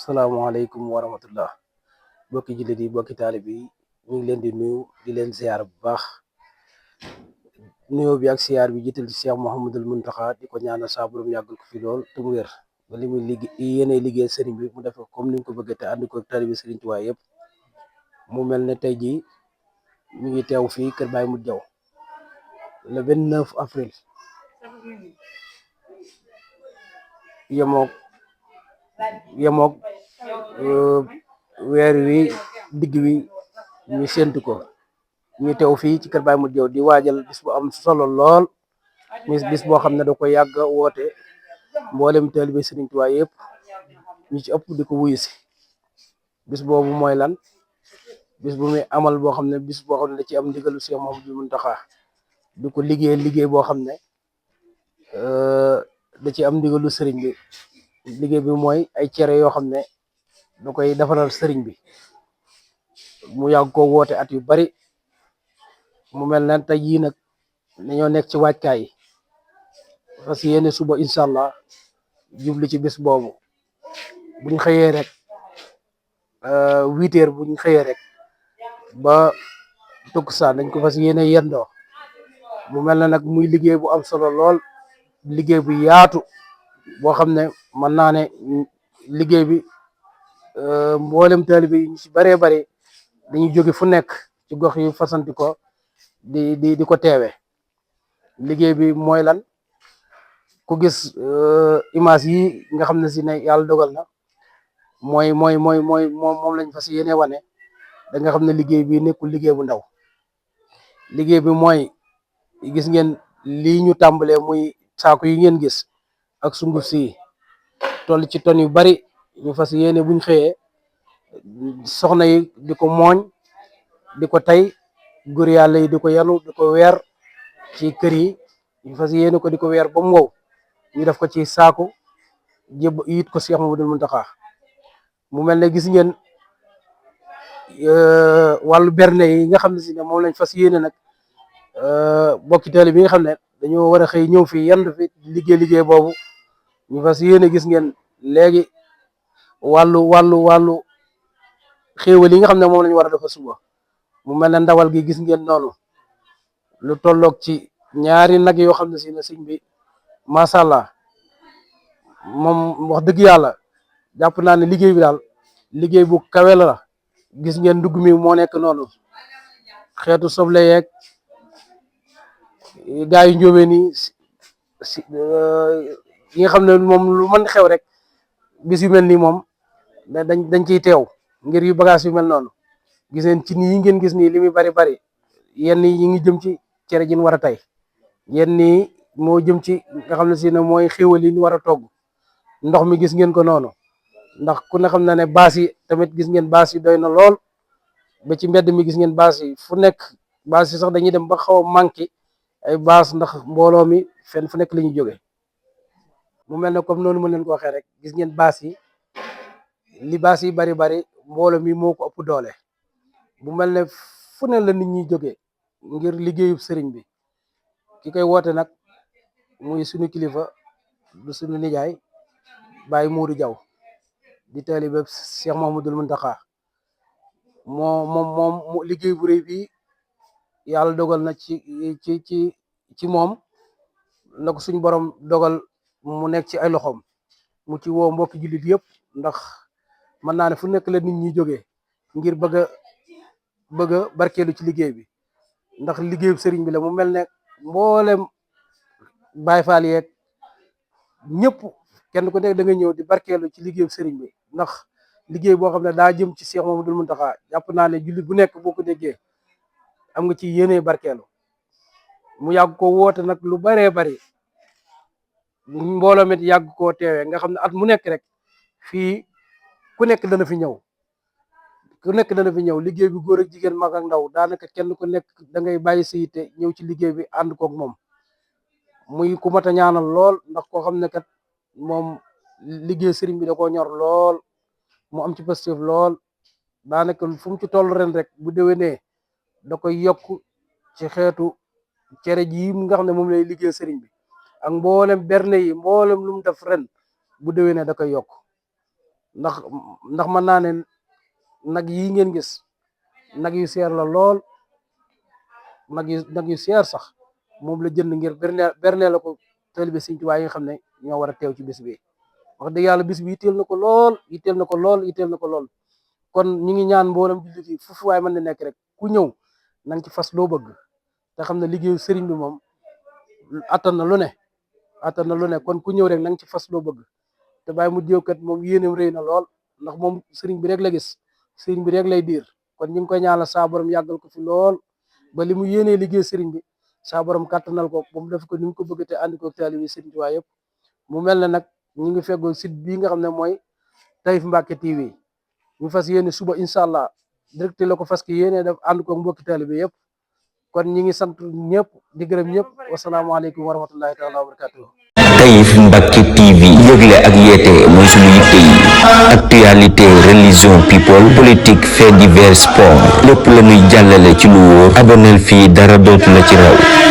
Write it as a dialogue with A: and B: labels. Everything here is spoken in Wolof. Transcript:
A: salaamaaleykum wa rahmatullah bokki jullit yi bokki taalib yi ñu ngi leen di nuyu di leen ziar bu baax nuyoo bi ak ziar bi jiital ci Cheikh Mouhamadul Muntaxa di ko ñaanal saa borom yàggal ko fi lool te mu wér ba li muy liggéey yéene liggéey sëriñ bi mu def ko comme ni mu ko bëggee te ànd ko taalibi sëriñ Tuubaa yëpp mu mel ne tey jii ñu ngi teew fii Kër Baye Modou Diaw le 29 avril yemook weer wi digg wi ñu séntu ko ñu teew fii ci Kër Baye Modou Diaw di waajal bis bu am solo lool bis boo xam ne da ko yàgg woote mboolem taalibe Sëriñ Tuubaa yëpp ñu ci ëpp di ko wuyu si bis boobu mooy lan bis bu muy amal boo xam ne bis boo xam ne da ci am ndigalu Cheikh Mouhamadou Mountakha di ko liggéey boo xam ne da ci am ndigalu sëriñ bi liggéey bi mooy ay cere yoo xam ne da koy defaral sëriñ bi mu yàgg ko woote at yu bari mu mel ne tey jii nag dañoo nekk ci waajkaay yi parce que yéene suba incha allah jubli ci bis boobu buñ xëyee rek 8 heures buñ xëyee rek ba takkusaan dañ ko fas yéene yendoo mu mel ne nag muy liggéey bu am solo lool liggéey bu yaatu boo xam ne mën naa ne liggéey bi mboolem taalibe yi ñu ci baree bari dañuy jóge fu nekk ci gox yi fasanti ko di ko teewe liggéey bi mooy lan ku gis image yi nga xam ne si ne yàlla dogal na moom lañ fas yéene wane da nga xam ne liggéey bi nekkul liggéey bu ndaw liggéey bi mooy gis ngeen lii ñu tàmbalee muy saako yi ngeen gis ak sunguf si toll ci ton yu bari ñu fas yéene buñ xëyee soxna yi di ko mooñ di ko tey góor yàlla yi di ko yanu di ko weer ci kër yi ñu fas yéene ko di ko weer ba mu wow ñu def ko ci saako jéb yit ko Cheikh Mouhamadou Mountakha mu mel ne gis ngeen wàllu berne yi nga xam ne si ne moom lañ fas yéene nag bokki taalibe bi nga xam ne dañoo war a xëy ñëw fi yendu fi liggéey boobu ñu fas yéene gis ngeen léegi wàllu xéewal yi nga xam ne moom lañu war a defa suba mu mel ne ndawal gi gis ngeen noonu lu tolloog ci ñaari nag yoo xam ne si ne sëñ bi macha allah moom wax dëgg yàlla jàpp naa ne liggéey bi daal liggéey bu kawe la gis ngeen ndugg mi moo nekk noonu xeetu soble yeeg gaa yu njóobee nii yi nga xam ne moom lu mën xew rek bis yu mel nii moom dañ ciy teew ngir yu bagage yu mel noonu gis ngeen ci nii yi ngeen gis nii li muy bari yenn yi ngi jëm ci cere ji ñu war a tey yenn nii moo jëm ci nga xam ne si ne mooy xéwal yi ñu war a togg ndox mi gis ngeen ko noonu ndax ku ne xam na ne baas yi tamit gis ngeen baas yi doy na lool ba ci mbedd mi gis ngeen baas yi fu nekk baas yi sax dañuy dem ba xaw a manqué ay baas ndax mbooloo mi fenn fu nekk la ñuy jóge mu mel ne comme noonu ma leen ko waxee rek gis ngeen baas yi li baas yi bari mbooloo mi moo ko ëpp doole bu mel ne fu ne la nit ñi jóge ngir liggéeyu sëriñ bi ki koy woote nag muy sunu kilifa du sunu nijaay Baye Modou Diaw di taalibe Cheikh Mouhamadoul Mountakha moom liggéey bu rëy bi yàlla dogal na ci moom na ko suñ borom dogal mu nekk ci ay loxoom mu ci woo mbokki jullit yëpp ndax mën naa ne fu nekk la nit ñi jógee ngir bëgg a barkeelu ci liggéey bi ndax liggéeyu sëriñ bi la mu mel ne mboolem Baay Faal yeeg ñëpp kenn ku nekk da nga ñëw di barkeelu ci liggéeyu sëriñ bi ndax liggéey boo xam ne daa jëm ci Cheikh Mouhamadoul Mountakha jàpp naa ne jullit bu nekk boo ko déggee am nga ci yéene barkeelu mu yàgg ko woote nag lu baree bari mbooloo mit yàgg koo teewee nga xam ne at mu nekk rek fii ku nekk dana fi ñëw liggéey bi góor ak jigéen mag ak ndaw daanaka kenn ku nekk da ngay bàyyi sa yitte ñëw ci liggéey bi ànd koog moom muy ku mat a ñaanal lool ndax koo xam ne kat moom liggéey sëriñ bi da koo ñor lool mu am ci positif lool daanaka fu mu ci toll ren rek bu déwénee da koy yokk ci xeetu cere ji nga xam ne moom lay liggéey sëriñ bi ak mboolem berne yi mboolem lu mu def ren bu déwénee da koy yokk ndax mën naa ne nag yi ngeen gis nag yu seer la lool nag yu seer sax moom la jënd ngir berne la ko taalibe Sëriñ Tuubaa yi nga xam ne ñoo war a teew ci bis bi wax dëgg yàlla bis bi yitteel na ko lool kon ñu ngi ñaan mboolem jullit yi fu waay mën na nekk rek ku ñëw na nga ci fas loo bëgg te xam ne liggéeyu sëriñ bi moom attan na lu ne kon ku ñëw rek na nga ci fas loo bëgg te bàyyi mu jéewkat moom yéenam rëy na lool ndax moom sëriñ bi rek la gis sëriñ bi rek lay diir kon ñu ngi koy ñaanal saa borom yàggal ko fi lool ba li mu yéenee liggéey sëriñ bi saa borom kàttanal ko ba mu def ko ni mu ko bëgg te ànd ko taalibe Sëriñ Tuubaa yëpp mu mel ne nag ñu ngi feggoo site bii nga xam ne mooy Taif Mbacke TV ñu fas yéene suba incha allah direct la ko fas yéene def ànd ko mbokki taalibe yëpp kon ñi ngi sant ñëpp di gërëm ñëpp wasalaamaaleykum wa rahmatullahi taala wa barakatuh.
B: Taif Mbacke TV yëgle ak yeete mooy suñu yitte yi actualité religion people politique fait divers sport lépp la ñuy jàllale ci lu wóor aboneel fii dara dootu la ci raw